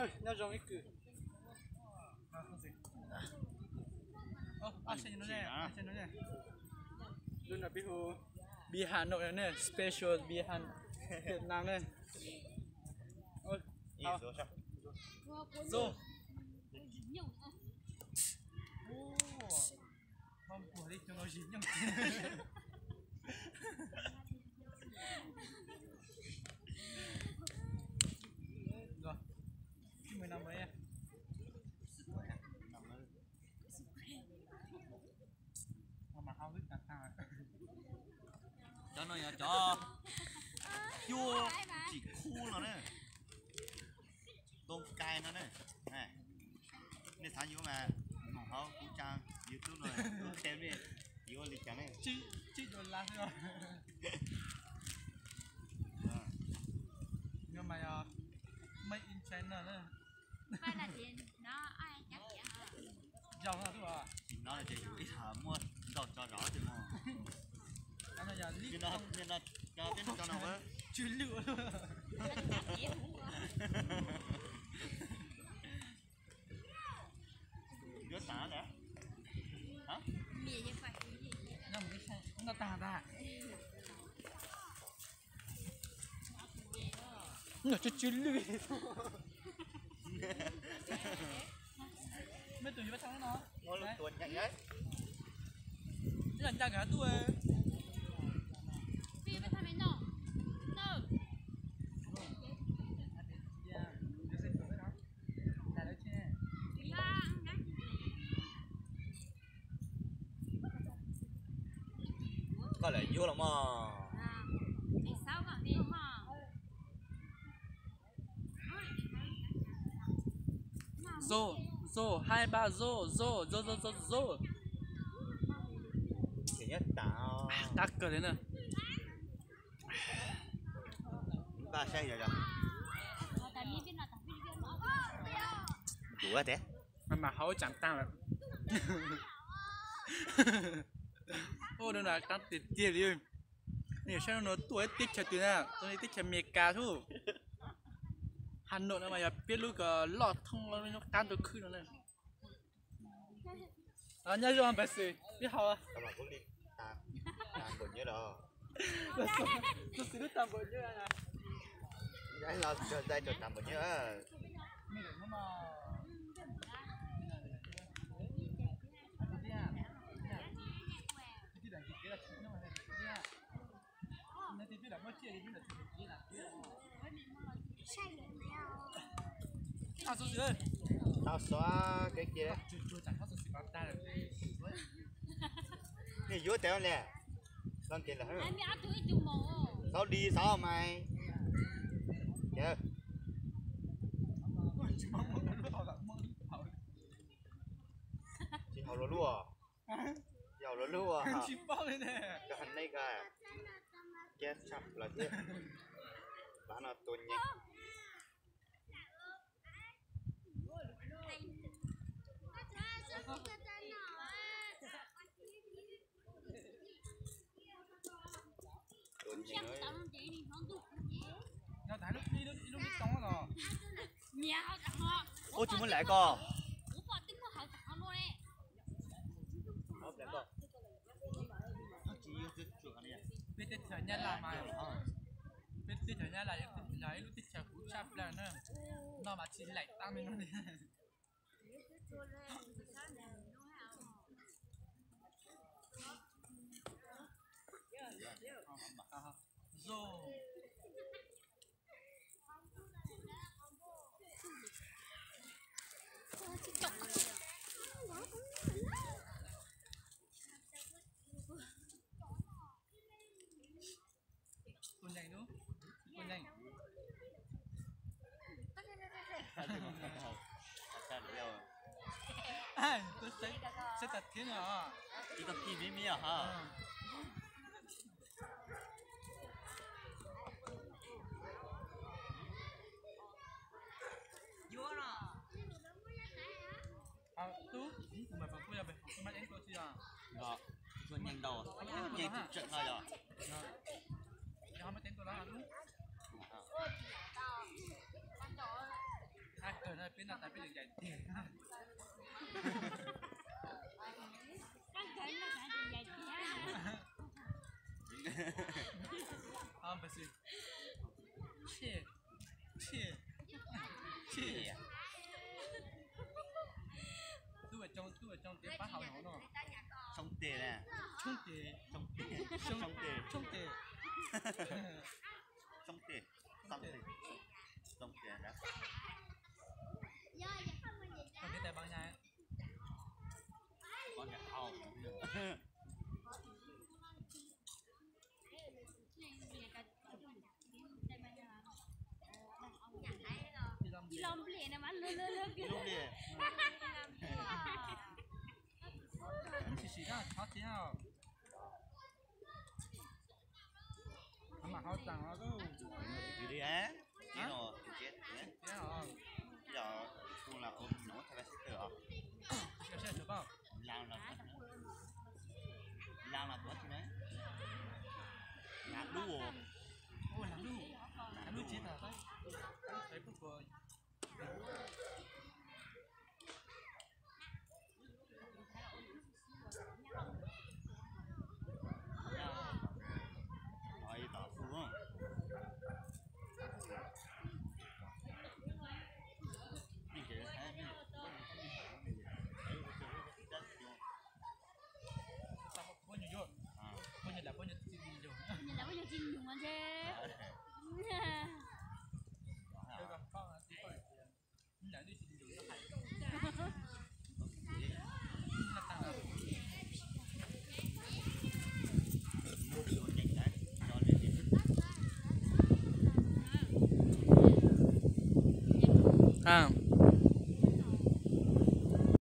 Nyob zoo ib kws. Lub no peb hu Bia Hà Nội ne, special Bia Hà Nội, Việt Nam ne. Zo. Npog li cov no zis nyooj. Npog, tsib mươi năm rồi nha. Cov no yog cov cuab tsim khub no na, too kai no na. Nej xav yuav mas mus hauv kuv trang YouTube no, kuv qhia nej yuav ua li cas ne. Tsib dollar xwb. No mas yog made in China na. Tsis no ces yus ib thaj muab ntau tso zov twg mus. Tsw lwj. Yuav tag na. Noj tag tag. Noj tsw tsw lwj. Mej tus yuav tag no. Ib los ncaj nkawd tuaj. Koj lam yuav los mog. Zo, zo, hai ba zo, zo, zo, zo, zo, zo. Tab kawg li na. Npaj saib yog yog. Duav tiag. Mas mas hauv tsaam taag lawm. Ua no na qab tiag tiag li. Nej saib no tuaj teb chaws twg na, tuaj teb chaws Amelikas xwb. Hà Nội no mas yog peb lub ko loj thoob lub qab ntuj khwb no na. Nyob zoo npawg Xwm, peb haus. Xwm lub tag npaum nyuj. Tau xov kev cia. Nej yuav tes le, xov di xov mais. Tsis haus luag luaj, tsis haus luag luaj. Cov hais nej ko kiab tshaj plaws thiab. Pab no tua nyeej. Ua tsis muaj laim ko. Peb teb chaws Nyab Laj mas, peb teb chaws Nyab Laj yog ib lub teb chaws huv tshaj plaws na, noj mas tsis laim tag me no li. Tua neeg lub, tua neeg. Saib tag thiab no. Ib tag kis me me os. Tub, kuv mas kuv kuj yog pem kuv mas deeb tua tsis yog. Tsuas nyeeg ntau, nyeeg tsis tseem no yog. Yog mas deeb tua lawm tub. Tag kawg Peb noj tas peb nws yaim tiag. Tub ua tsoo, tub ua tsoo tias pab haus no no. Tshoob tes na. Tshoob tes. Tshoob tes. Tshoob tes. Tshoob tes. Tshoob tes. Tshoob tes. Ib lo npliag no mas luag luag luag. Ib lo npliag. Sim sim no txhob txiav. Mam haus tag no. Ib lo, ib lo, kuv los ua nov thaij pab sib tw os. Laj los, laj los tuav tsis na. Laj lub, laj lub, laj lub tsis tag. Poj nyuag tsis nyuag ntshe. A,